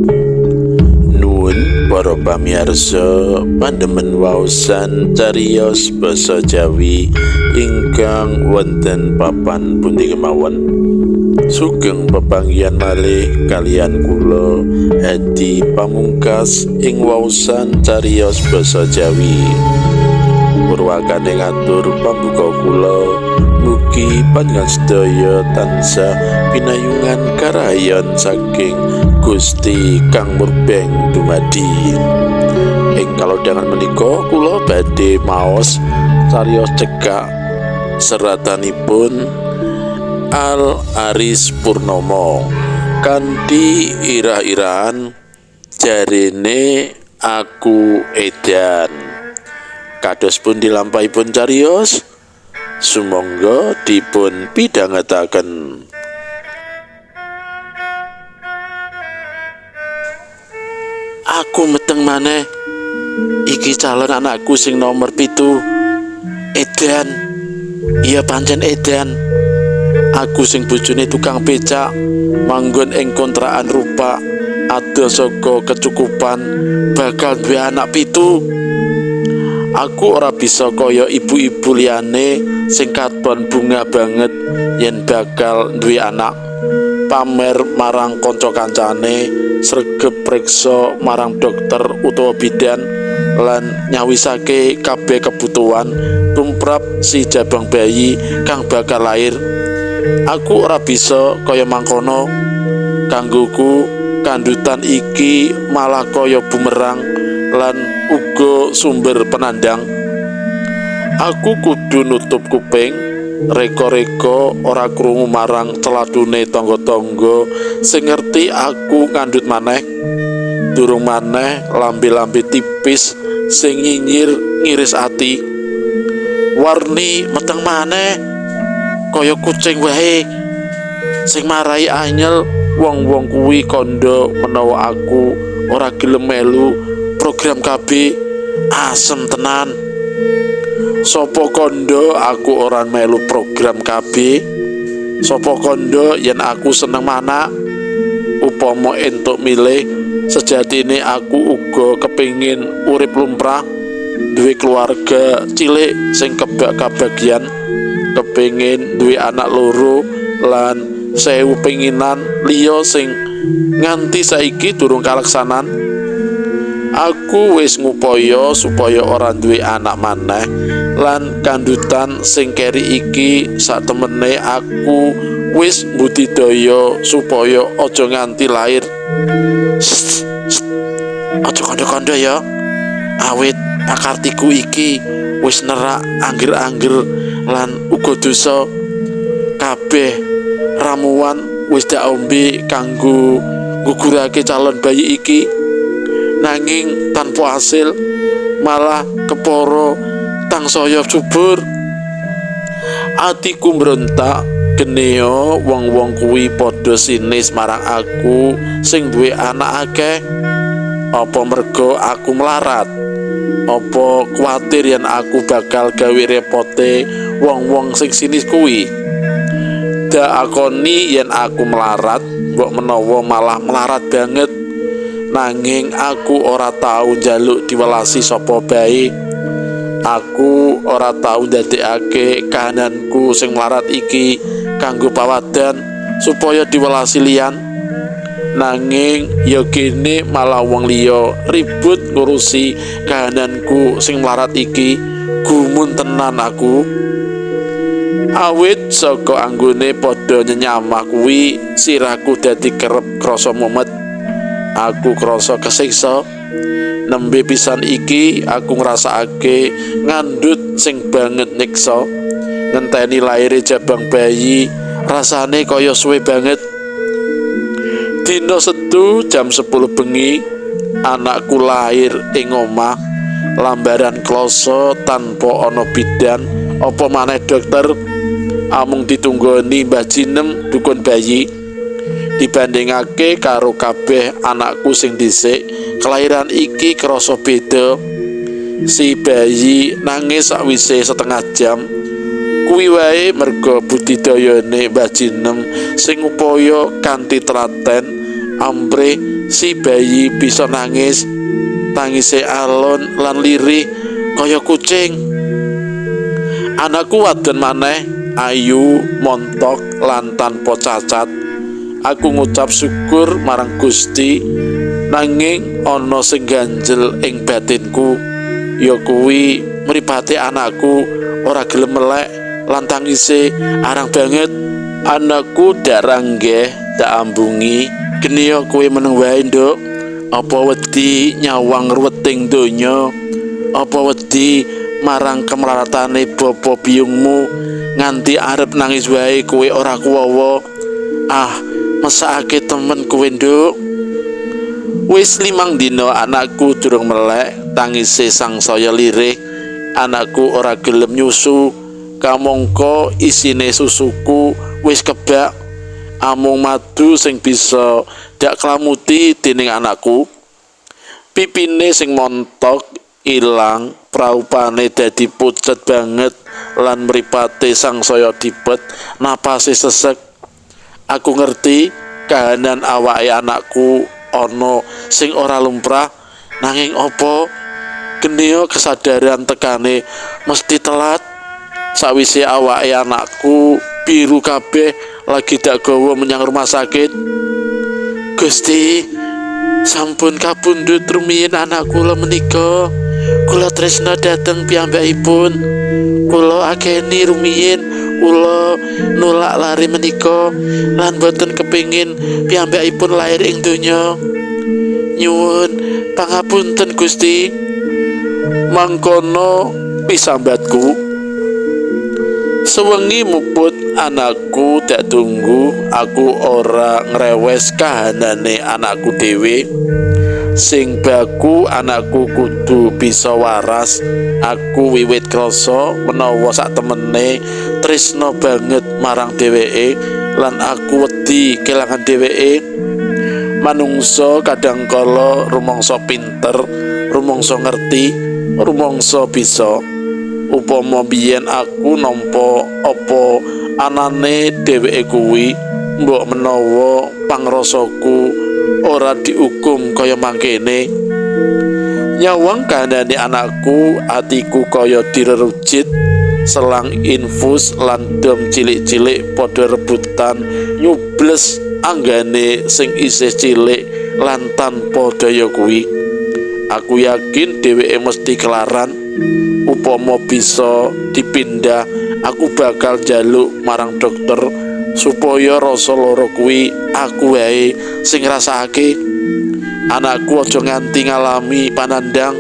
Nuwun para pamirsa pandemen waosan cariyos basa Jawi ingkang wonten papan pundi kemawon. Sugeng pepanggihan malih kaliyan kula Hadi Pamungkas ing waosan cariyos basa Jawi. Purwakane ngatur pambuka kula, mugi panjenengan sedaya tansah pinayungan karahayon saking Gusti Kang Murbeng dumadi. Ing kalodhangan menika kula badhe maos cariyos cekak seratanipun Al Aris Purnomo kanthi irah-irahan jarene aku edan. Kados pundi lampahipun cariyos? Sumangga dipun pidhangetaken. Aku meteng maneh. Iki calon anakku sing nomor 7. Edan. Iya pancen edan. Aku sing bojone tukang becak, manggon ing kontrakan rupak, adoh saka kecukupan, bakal duwe anak 7. Aku ora bisa kaya ibu-ibu liyane sing katon bunga banget yen bakal duwe anak. Pamer marang kanca-kancane, sregep priksa marang dokter utawa bidan, lan nyawisake kabeh kebutuhan tumrap si jabang bayi kang bakal lair. Aku ora bisa kaya mangkono. Kanggoku kandutan iki malah kaya bumerang lan uga sumber penandang. Aku kudu nutup kuping, reka-reka ora krungu marang celadune tangga-tangga sing ngerti aku ngandhut maneh. Durung maneh lambe-lambe tipis sing nyinyir ngiris ati. Warni meteng maneh kaya kucing wae sing marai anyel. Wong-wong kuwi kandha menawa aku ora gelem melu program KB. Asem tenan. Sopo kandha aku ora melu program KB? Sopo kandha yen aku seneng manak? Upama entuk milih, sejatine aku uga kepingin urip lumrah, duwe keluarga cilik sing kebak kabagyan, kepingin duwe anak loro lan 1000 penginan liya sing nganti saiki durung kalaksanan. Aku wis ngupaya supaya ora duwe anak maneh lan kandutan sing keri iki satemene aku wis mbudidaya supaya aja nganti lahir. Aja kandha-kandha ya. Awit pakartiku iki wis nerak angger-angger lan uga dosa. Kabeh ramuan wis dak ombe kanggo nggugurake calon bayi iki, nanging tanpa hasil, malah kepara tansaya subur. Atiku mbrontak geneo wong-wong kuwi padha sinis marang aku sing duwe anak akeh. Apa mergo aku melarat? Apa kuwatir yen aku bakal gawe repote wong-wong sing sinis kuwi? Dak akoni yen aku melarat, mbok menawa malah melarat banget. Nanging aku ora tau njaluk diwelasi sapa bae. Aku ora tau ndadekake kahananku sing melarat iki kanggo pawadan supaya diwelasi liyan. Nanging ya kene malah wong liya ribut ngurusi kahananku sing melarat iki. Gumun tenan aku. Awit saka anggone padha nyenyamah kuwi, sirahku dadi kerep krasa mumet. Aku krasa kesiksa. Nembe pisan iki aku ngrasakake ngandhut sing banget nyiksa. Ngenteni laire jabang bayi rasane kaya suwe banget. Dina Setu jam 10 bengi anakku lahir ing omah, lambaran kloso tanpa ana bidan apa maneh dokter. Amung ditunggoni Mbah Jinem dukun bayi. Dibandingake karo kabeh anakku sing dhisik, kelahiran iki krasa beda. Si bayi nangis sakwise setengah jam. Kuwi wae merga budidayane Mbah Jinem sing upaya kanthi telaten amprih Si bayi bisa nangis, tangise alon lan lirih kaya kucing. Anakku wadon maneh, ayu, montok lan tanpa cacat. Aku ngucap syukur marang Gusti, nanging ana sing ganjel ing batinku, ya kuwi mripate anakku ora gelem melek lan tangise arang banget. Anakku dak ranggeh, dak ambungi. Geniya kowe meneng wae, Nduk. Apa wedi nyawang ruweting donya? Apa wedi marang kemlaratane bapa biyungmu nganti arep nangis wae kowe ora kuwawa? Ah, mesakake temen kowe, Nduk. Wis 5 dina anakku durung melek, tangise sangsaya lirih. Anakku ora gelem nyusu, kamangka isine susuku wis kebak. Amung madu sing bisa dak klamuti dening anakku. Pipine sing montok ilang, praupane dadi pucet banget lan mripate sangsaya dipet, napase sesek. Aku ngerti kahanan awake anakku ana sing ora lumrah, nanging apa geniya kesadaran tekane mesti telat. Sawise awake anakku biru kabeh lagi dak gawa menyang rumah sakit. Gusti, sampun kapundhut rumiyin anak kula menika. Kula tresna dhateng piyambakipun. Kula akeni rumiyin kula nolak lari menika lan boten kepingin piyambakipun lair ing donya. Nyuwun pangapunten Gusti. Mangkono pisambatku. Sewengi muput anakku dak tunggu, aku ora ngrewes kahanane anakku dhewe. Sing baku anakku kudu bisa waras. Aku wiwit krasa menawa sak temene tresna banget marang dheweke lan aku wedi kelangan dheweke. Manungsa kadang kala rumangsa pinter, rumangsa ngerti, rumangsa bisa. Upama biyen aku nampa apa anane dheweke kuwi, mbok menawa pangrasaku ora diukum kaya mangkene. Nyawang kahanane anakku, atiku kaya direrujit. Selang infus lan dom cilik-cilik padha rebutan nyubles anggane sing isih cilik lan tanpa daya kuwi. Aku yakin dheweke mesti kelaran. Upama bisa dipindah, aku bakal njaluk marang dokter supaya rasa lara kuwi aku wae sing ngrasakake. Anakku aja nganti ngalami panandhang.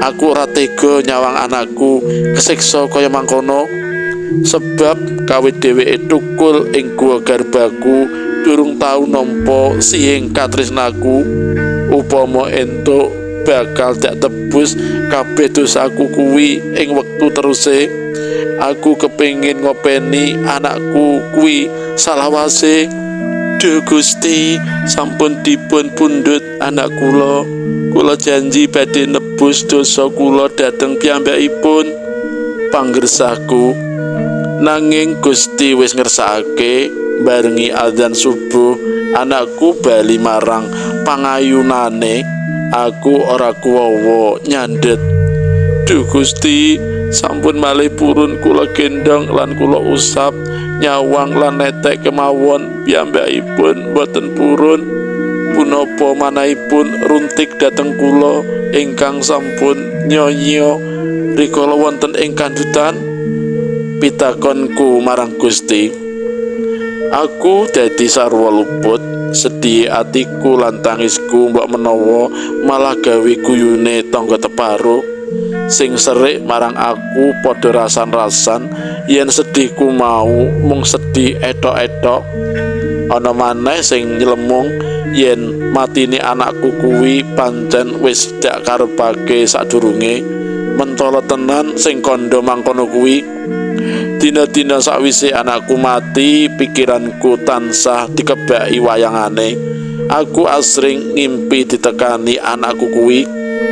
Aku ora tega nyawang anakku kesiksa kaya mangkono, sebab kawit dheweke tukul ing gua garbaku durung tau nampa sihing katresnaku. Upama entuk bakal dak tebus kabeh dosaku kuwi ing wektu teruse. Aku kepingin ngopeni anakku kuwi salawase. Duh Gusti, sampun dipun pundhut anak kula. Kula janji badhe nebus dosa kula dhateng piyambakipun. Panggersahku. Nanging Gusti wis ngersakake barengi adzan subuh anakku bali marang pangayunane. Aku ora kuwawa nyandhet. Duh Gusti, sampun malih purun kula gendhong lan kula usap nyawang lan netek kemawon piyambakipun boten purun. Punapa manahipun runtik dhateng kula ingkang sampun nyonya rikala wonten ing kandhutan? Pitakonku marang Gusti. Aku dadi sarwa luput, sedih atiku lan tangisku mbok menawa malah gawe guyune tangga teparo. Sing serik marang aku padha rasan-rasan yen sedihku mau mung sedih etok-etok. Ana maneh sing nylemung yen matine anakku kuwi pancen wis dak karepake sadurunge. Mentala tenan sing kandha mangkono kuwi. Dina-dina sakwise anakku mati, pikiranku tansah dikebaki wayangane. Aku asring ngimpi ditekani anakku kuwi.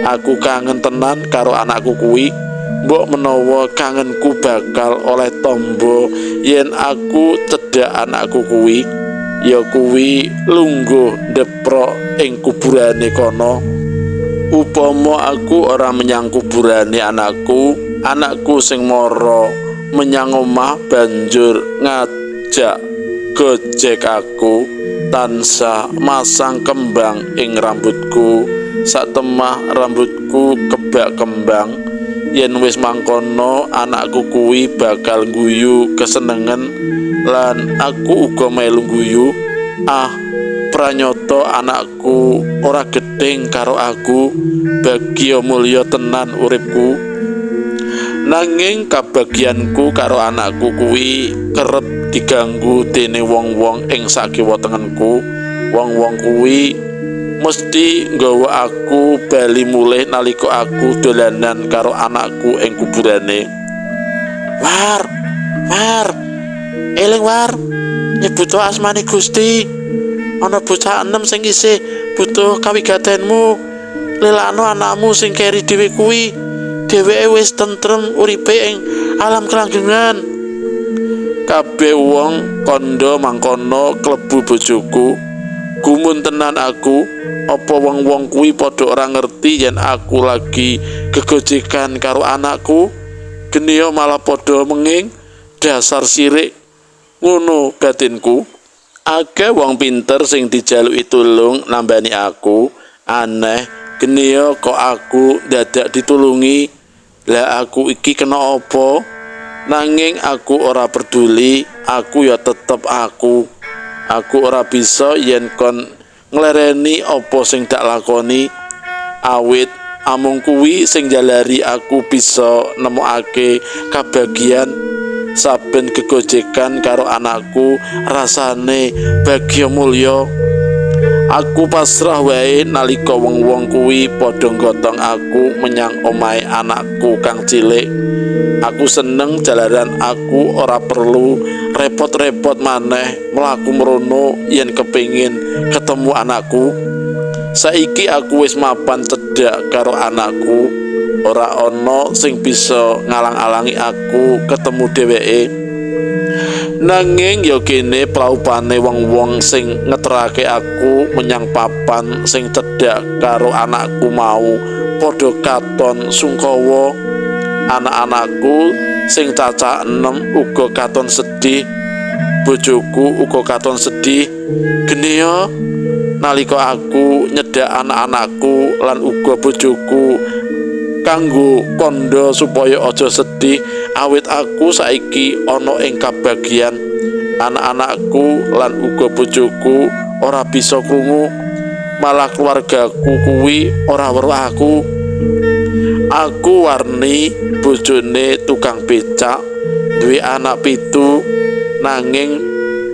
Aku kangen tenan karo anakku kuwi. Mbok menawa kangenku bakal oleh tombo yen aku cedhak anakku kuwi. Ya kuwi lungguh ndepet ngeprok ing kuburane kono. Upama aku ora menyang kuburane anakku, anakku sing mara menyang omah banjur ngajak gojek aku tansah masang kembang ing rambutku. Satemah rambutku kebak kembang. Yen wis mangkono anakku kuwi bakal guyu kesenengen lan aku uga melu guyu. Ah, pranyata anakku ora gething karo aku, bagya mulya tenan uripku. Nanging kabagyanku karo anakku kuwi kerep diganggu dening wong-wong ing sakiwa tengenku. Wong-wong kuwi mesti nggawa aku bali mulih nalika aku dolanan karo anakku ing kuburane. War, war, eling war, nyebuto asmane Gusti. Ana bocah enem sing isih butuh kawigatenmu. Lelakno anakmu sing keri dhewe kuwi. Dheweke wis tentrem uripe ing alam kelanggengan. Kabeh wong kandha mangkono klebu bojoku. Gumun tenan aku, apa wong-wong kuwi padha ora ngerti yen aku lagi gegojekan karo anakku. Geniya malah padha menging, dasar sirik. Ngono batinku. Akeh wong pinter sing dijaluki tulung nambani aku. Aneh, geniya kok aku dadak ditulungi. Lah aku iki kena apa? Nanging aku ora peduli, aku ya tetep aku. Aku ora bisa yen kon nglereni apa sing dak lakoni. Awit amung kuwi sing jalari aku bisa nemokake kabagian. Saben gegojekan karo anakku rasane bagya mulya. Aku pasrah wae nalika wong-wong kuwi padha nggotong aku menyang omahe anakku kang cilik. Aku seneng jalaran aku ora perlu repot-repot maneh mlaku mrono yen kepingin ketemu anakku. Saiki aku wis mapan cedhak karo anakku. Ora ana sing bisa ngalang-alangi aku ketemu dheweke. Nanging ya kene praupane wong-wong sing ngeterake aku menyang papan sing cedhak karo anakku mau padha katon sungkawa. Anak-anakku sing cacah 6 uga katon sedih. Bojoku uga katon sedih. Geniya nalika aku nyedhak anak-anakku lan uga bojoku kanggo kandha supaya aja sedih, awit aku saiki ana ing kabagyan. Anak-anakku lan uga bojoku ora bisa krungu, malah keluargaku kuwi ora weruh aku. Aku Warni, bojone tukang becak, duwe anak 7, nanging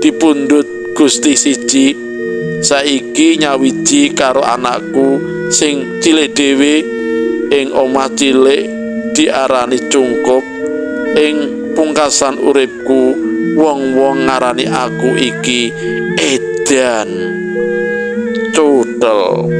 dipundhut Gusti siji. Saiki nyawiji karo anakku sing cilik dhewe ing omah cilik diarani cungkup. Ing pungkasan uripku wong-wong ngarani aku iki edan cutel.